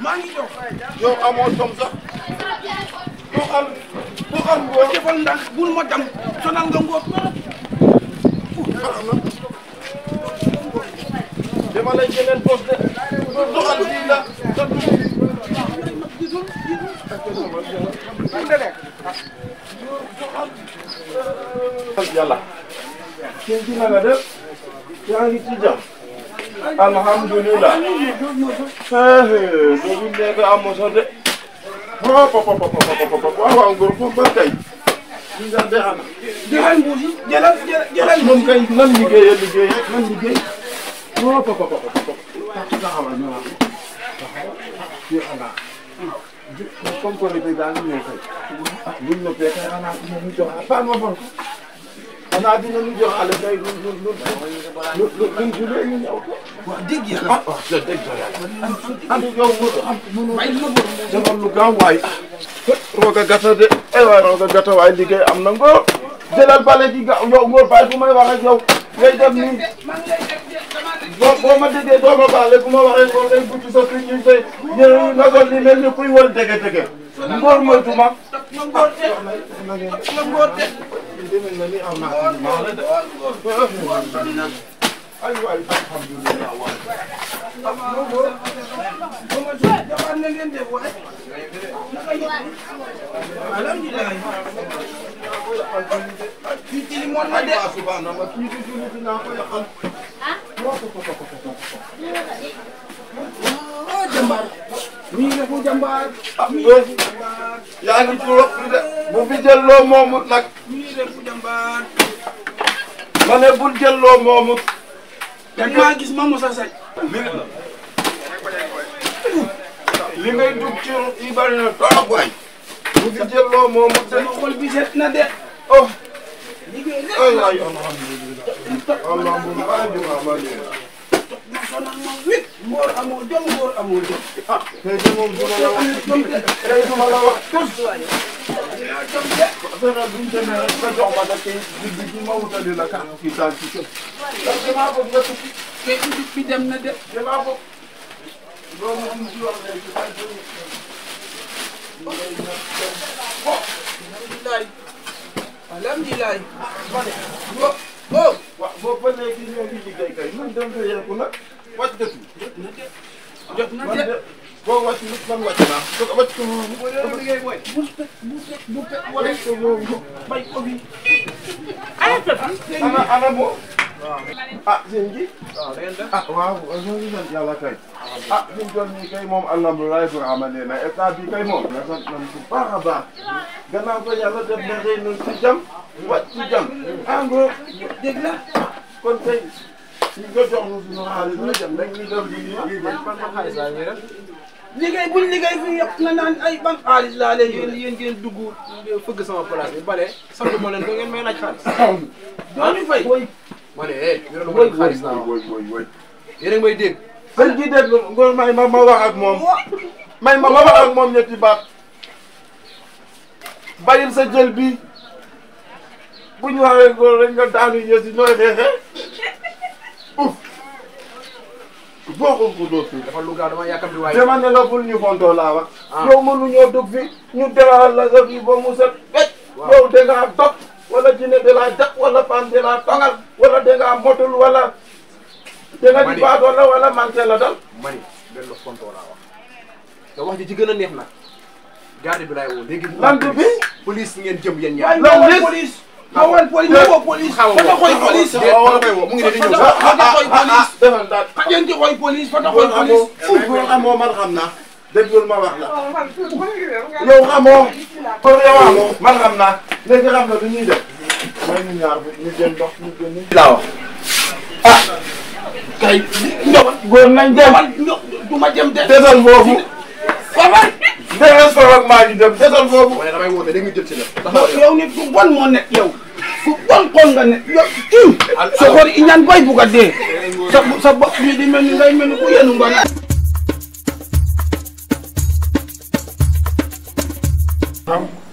maa ngi jox yow amoo tom sax doxal ngóor defal ndànk bul ma dam sonal nga ngóor dama lay jëleel bos de doxal fii la yàlla seen ci na nga def yaa ngi ci jàmm alhamdulillah doogu nekk amoo sax de waaw ngóor foofu ba kay ñu nga dexana dexal mbuus yi jëlal moom kay nan liggéey nan liggéey taxawal ñu wax fii xanaa comme que ni daa ngi ñëw kay buñ noppee kay xanaa dina ñu jox fan ma bon xanaa dina ñu jox ale kay luñ julee ñu ñëw ko wax dëgg yàlla wax dëgg yàlla andu yow defal lu gaaw waay rooga gata de ay waay rooga gata waay liggéey am na ngóor jëlal bale ji ga yow ngóor baay fu may wax ak yow ngay def nii boo ma déggee doo ma baale bu ma waxee ngóor ngay gucci sa fi ñu tey ñëw nga sol li mel ni kuy wal dege ngóor moytu ma ngóor de demel na ni am naa ci maa la de ay waay alhamdulillah waay defal na ngeen def waay alhamdulillah fii ci li moon ma de subhanallah kii di julli dinaa ko yàqal jàmbaar mi defu jàmbaar yaa ngi ci wax de bu fi jël loo moomut nag mi defu jàmbaar ma ne bul jël loo moomut dañ maa gis ma Moussa Sañ li ngay dugg ci yi bari na trop waay bu fi jël loo moomut de xol bi set na de oh liggéey ay waay alhamdulillah sonal ma wit ngóor amoo jom ngóor amoo jom ah tey de moom duma la wax tey duma la wax tous dinaa jom de fexe buñ demee rek nga jox ma da kay digg bi ma wutali la kan kii daal ci kër ndax damaa bëgg nga tukki kay udik bi dem na de damaa bëgg loolu moom ci wax léegi alhamdulilah waaw boo ba léegi ñoo ngi liggéey kay man dem fa yeeku nag wàcc dëkk jot na de boo wàcc nit man wàcc naa ko wàcc ko moom boo liggéey mooy bu fekk wala ko moom bay ko bi ana moo ah sëñ ji waaw da ngeen def ah waaw ñoo ngi sant yàlla kay ah fi mu toll nii kay moom alhamdulilah pour amalee na état bi kay moom na sant nañ bu baax a baax gannaaw ko yàlla def na xëy na ci jàmm wàcc ci jàmm engrais dégg la kon tey ñu nga jox ñu suñu xaalis la jëm rek ñu def liggéey ban xaalis laa ñuy def liggéey buñ liggéey fi yëpp na naan ay ban xaalis laa leen yéen ngeen dugg fëgg sama place bi bale sant ma leen ko ngeen may laaj xaalis doo ñu fay ma ne yore lu ma xaalis naa woy yéen a ngi may dégg sëñ ji dégg nga may ma wax ak moom may ma wax ak moom ñetti baat bàyyil sa jël bi bu ñu waxee góor rek nga daanu yësi nooy xeexee uf boo ko doo fi dafa lu gaaw dama yàkkamti waaye dama ne la bul ñu fontoo laa wax yow mënuñoo dugg fi ñu defaral la sa fii ba mu set wecc yow da ngaa dog wala dina de la jàpp wala pan de la tongal wala da ngaa motul wala da nga di baat wala manqué la dal mani benn fontoo laa wax te wax ji ci gën a neex nag garde bi laay woo léegi lant bi police ngeen jëm yéen ñaar police ma woon police ma woo police fata koy police mu ngi ne di ñëw fata koy police defal daal ngeen ci koy police fata koy police góor amoo man xam naa déggul ma wax la yow xamoo góor yow amoo man xam naa léegi xam nga du ñuy def may ñu ñaar ñu jël ndox ñu génn laa wax ah kay góor nañ dem du ma jëm de desal foofu desal foofu ak maa ngi dem desal foofu wala damay woote léegi ñu jël si la yow nit ku bon moo nekk yow ku bon xool nga ne yow kii sa xol i ñaan bay bugg a dee sa bopp bi di mel ni ngay mel ni ku yenu nga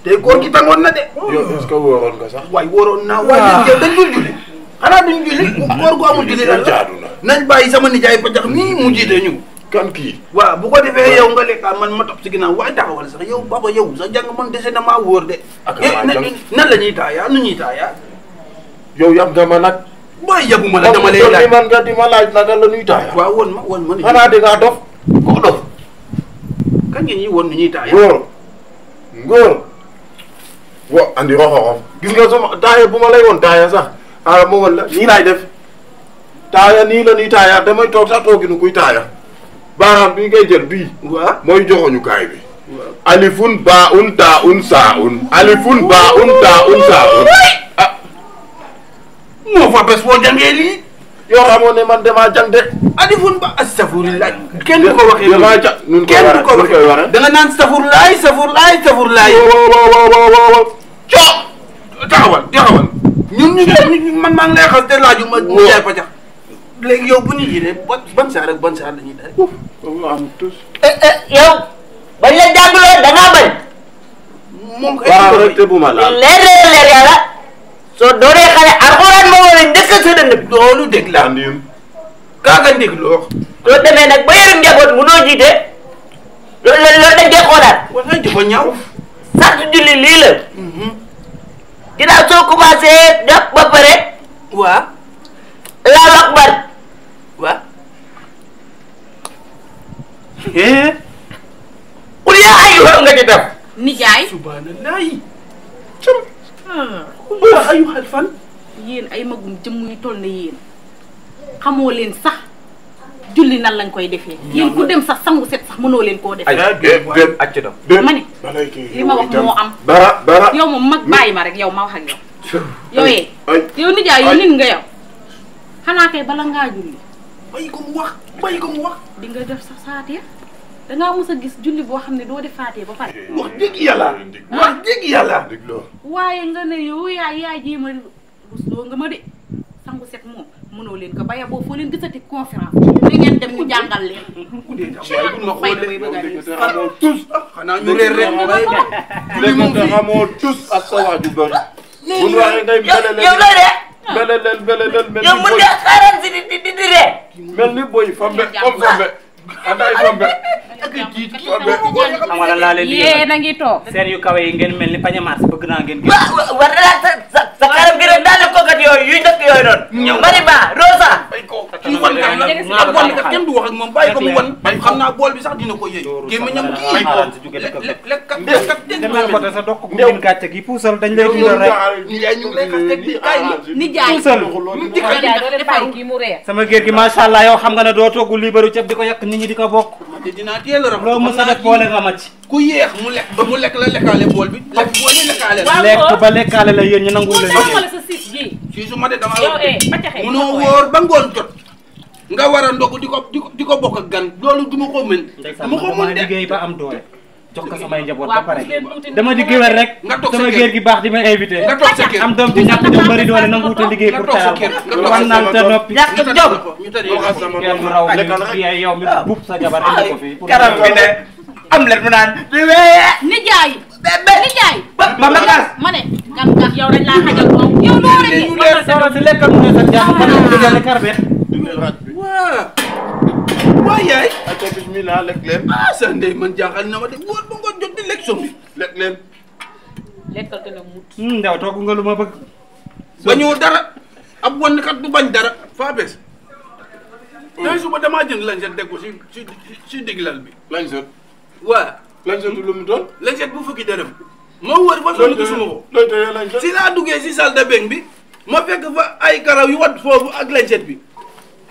te góor gi tàngoon na de yow est-ce que wóoroon nga sax waay wóoroon naa waaye yow dañ dul julli xanaa duñ julli koor gu amul julli lan la nañ bàyyi sama nijaay Pajax nii mu jiite ñu kan kii waaw bu ko defee yow nga lekk man ma topp si ginnaaw waaye taxawal sax yow baba yow sa jàng man dese na maa wóor de nan la ñuy taayaa nu ñuy taayaa yow yab nga ma nag booy yabuma la dama lay laaj man nga di ma laaj naka la ñuy taaya waaw won ma xanaa di ngaa dof ko dof kan ngeen ñi won nu ñuy taaya ngóor wo andi roxoxom gis nga sama taaya bu ma lay woon taaya sax ma woon la nii laay def taaya nii la ñuy taaya damay toog sax tooginu kuy taaya baaraam bi ngay jël bii waaw mooy joxoñu kaay bi alifun baa un taa un saa un alifun baa un taa un saa un ah moo fa bés boo jàngee lii yoo xamoon ne man damaa jàng de alifun ba astafurlaay kenn du ko waxee damaa ja nun kenn du ko waxee da nga naan astafurlaay astafurlaay astafurlaay waaw coo taxawal ñun man maa ngi lay xas te laaju ma jaay Pajax léegi yow bu ñu jiitee ban saar ak ban saar la ñuy def am tous yow bañ la jàngloo da ngaa bañ. moom waaw rek te bu ma laal leer yàlla soo doonee xale alxuraan moo war a njëkk a sa dënd bi. loolu dégg la andiim kaaga dégloo soo demee nag ba yor njaboot munoo jiite loolu dañ koy xoolaat. war nga jëfa ñaaw sant julli lii la. ginnaaw soo commencé jàpp ba pare. waa Allahu akbar. waa qul yaa ayyuha nga ci def. nijaay subhanallaahi ah ayu xal fan yéen ay magum jëmm yu toll na yéen xamoo leen sax julli nan lañ koy defee. yéen ku dem sax sangu set sax mënoo leen koo defee. ma ne li ma wax moo am. bara yow moom mag bàyyi ma rek yow ma wax ak yow. yow nijaay yow nit nga yow. xanaa kay bala ngaa julli. bàyyi ko mu wax di nga def sa saatiya dangaa mos a gis julli boo xam ne doo def faatee ba pare. wax dëgg yàlla waaye nga ne yow yaay jéem a rusloo nga ma de sangu set moom mënoo leen ko baya boo foo leen gisati conférence da ngeen dem ñu jàngal leen. xamoo tus xanaa ñu reer rek li moom fi xamoo tus ak sa waaju bëri bu ñu waxee ngay yow looy de. belelel mel yow ni mun boy nga xaaral si di ree. mel ni boy fambe comme fambe andaay fambe xam nga lan laa leen di yéen a ngi toog. seen yu kawe yi ngeen mel ni pañe mars bëgg naa ngeen gis. war na sa xaram gi rek daal di kokat yooyu yuy dëkk yooyu noonu. Mariba Rosa. kii wan kat la ak wan kat kenn du wax ak moom bàyyi ko mu wan xam naa bool bi sax dina ko yëy gémmiñam kii lekkat demee ko te sa dokk bu ngeen gàcce gi puusal dañ lay dundal rek. nijaay ñu ngi lay xas teg di kaay nijaay puusal kii mu reer. sama géer gi macha allah yow xam nga ne doo togg liibaru ceeb di ko yàq nit ñi di ko bokk. te dinaa teel a rab loo mës a def boole nga ma ci. ku yéex mu lekk ba mu lekk la lekkaale bool bi lekk bool bi lekkaale la lekk ba lekkaale la yéen ñu nanguwul la la sa siis ji. si su ma de dama yow Pajax munoo wóor ba ngoon jot nga war a ndog di ko bokk ak gan loolu du ma ko mën du ma ko mën de liggéey ba am doole jox ko samay njaboot ba pare dama di géwél rek nga toog sa sama kër géer gi baax di ma invité nga toog sa kër am doom ci ñàkk jom bari doole nangu te liggéey pour taal ko wan naan te noppi ñàkk jom. ñu tëddee ko kenn du raw yow mi buub sa jabar indi ko fii karam bi ne am leen mu naan. nijaay. nijaay. ma gas ma ne gan yow dañ laa xajal moom yow doo rek ma soro si lekkal mu ne sa jàmm ma ne digal karbet waa yaay aca bismillah lekk leen sa ndey man jaaxal na ma de wóor ba ngoon jot di lekk som bi lekk leen lekkal te ne mut. ndaw togg nga lu ma bëgg bañoo dara ab wan kat du bañ dara faa bes tey suba damaa jënd lañset teg ko si diglal bi lañ sot waa lañ sotu lu mu doon lañset bu fukki dërëm ma wër fa sonn gisuma ko looy tëye lañ sot si laa duggee si salle de bain bi ma fekk fa ay karaw yu wat foofu ak lañset bi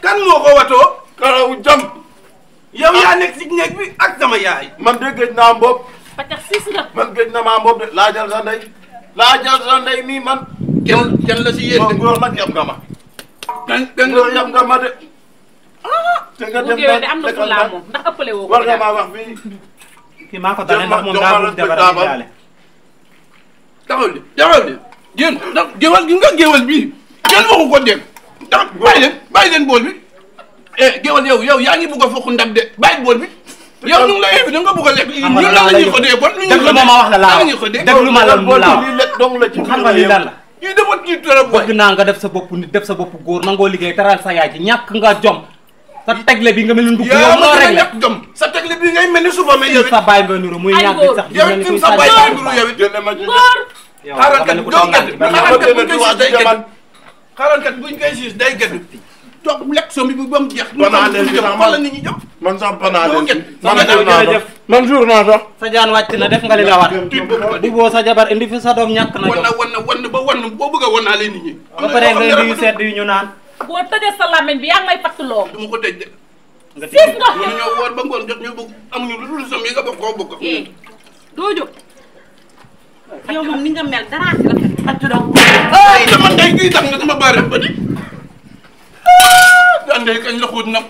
kan moo ko watoo karawu jam yow yaa nekk si néeg bi ak sama yaay man de gëj naa mbob Pajax siis nga. man gëj na maa mbob de laajal sa ndey laajal sa ndey mii man kenn la si yéen de góor nag yam nga ma kan góor yam nga ma de te nga bu dem géwél de am na fu laa moom ndax ëppale woo ko. war nga maa wax fii kii maa ko tane ndax moom daa bëgg jabar ak jaale taxaw de yéen ndax géwal gi nga géwal bii kenn waxu ko dégg ndax bàyyi leen bool bi géwal yow yaa ngi bugg a fokk ndab de bàyyi bool bi yow ñu ngi lay invité nga bugg a lekk ñun lan la ñuy xodee bon lu ñuy déglu ma wax la laa la ñuy xodee déglu ma lan mu laa lii lekk dong la ci xam nga lii lan la ñii dafa tiit trop waay. bëgg naa nga def sa bopp nit def sa bopp góor nangoo liggéey taral sa yaay ci ñàkk nga jom sa tegle bi nga mel ni ndugg yow moo rek la jom sa tegle bi ngay mel ni suba mais yow it sa baay nga nuru muy ñàkk sax yow it tim sa baay nga nuru yow it xaaral kat buñ koy siis day gëdd toog lekk sombi bi ba mu jeex wala nit ñi jox man sax panaa leen man jour naa sax sa jaan wàcc na def nga li la war di boo sa jabar indi fi sa doom ñàkk na jom wan boo bëgg a wan naa leen nit ñi ba pare nga indi yu sedd yu ñu naan boo tëjee sa làmmiñ bi yaa ngi may fàttaloo. du ma ko tëj de siis nga ñu ñëw woor ba ngoon jot ñu bëgg amuñu lu dul som yi nga bokk koo bokk doo jóg yow moom ni nga mel dara ci rafet ay dama ndey kii tax nga sama baare ba di andey kañ la xuut nag